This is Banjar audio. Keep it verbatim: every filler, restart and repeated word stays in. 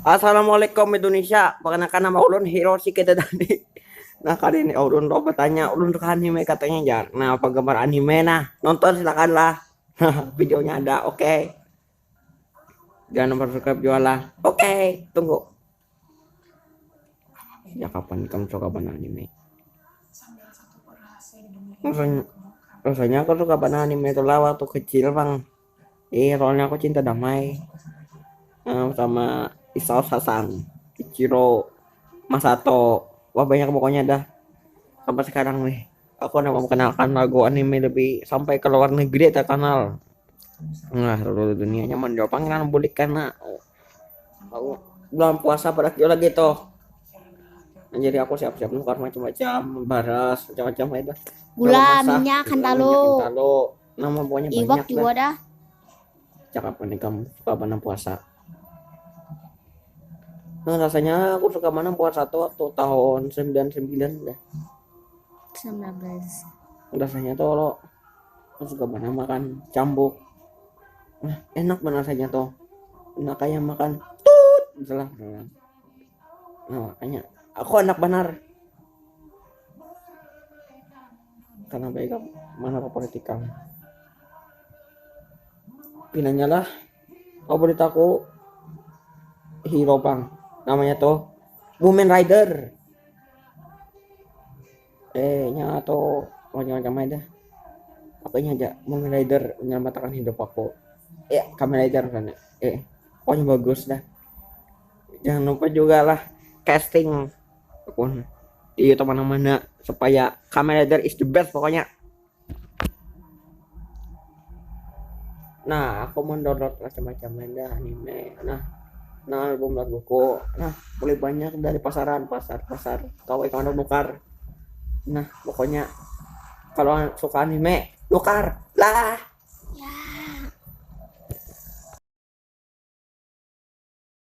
Assalamualaikum Indonesia. Perkenalkan, nama ulun Hiroshi Kedadani. Nah, kali ini ulun lo bertanya, ulun suka anime katanya, jar. Nah, apa gambar anime? Nah, nonton silakanlah. Videonya ada. Oke. Jangan lupa subscribe juga lah. Oke, tunggu. Ya, kapan kamu suka banget anime? Rasanya, rasanya aku suka banget anime itu lah waktu kecil, Bang. Iya, soalnya aku cinta damai. Eh, sama Isao Sasan, Ichiro, Masato. Wah, banyak pokoknya dah. Sampai sekarang nih, aku udah memperkenalkan lagu anime lebih sampai ke luar negeri terkenal. Nah, seluruh dunia nyaman jauh panggilan bulik karena aku belum puasa pada kio lagi tuh. Nah, jadi aku siap-siap nukar macam-macam, baras, macam-macam itu. Gula, masak, minyak, gula, kentalo. Minyak, kentalo. Nama pokoknya iwak banyak juga dah. Cakap nih kamu, kapan puasa? Nah, rasanya aku suka mana puasa tuh waktu tahun sembilan sembilan dah. Sembilan belas. Rasanya tuh lo, aku suka mana makan cambuk. Nah, enak banget rasanya tuh. Enak kayak makan tut, salah. Nah, makanya aku anak benar. Karena baik mana apa politik kamu? Pinanya lah, kau beritaku hero, Bang. Namanya tuh Women Rider. Eh, nya atau macam-macam aja. Pokoknya aja Women Rider menyelamatkan hidup aku. Ya, Kamen Rider kan. Eh, pokoknya bagus dah. Jangan lupa juga lah casting pun di YouTube mana-mana supaya Kamen Rider is the best pokoknya. Nah, aku mendownload macam-macam aja anime. Nah, nah, album laguku. Nah, boleh banyak dari pasaran, pasar, pasar. Kau ikan nukar. Nah, pokoknya kalau suka anime, nukar lah.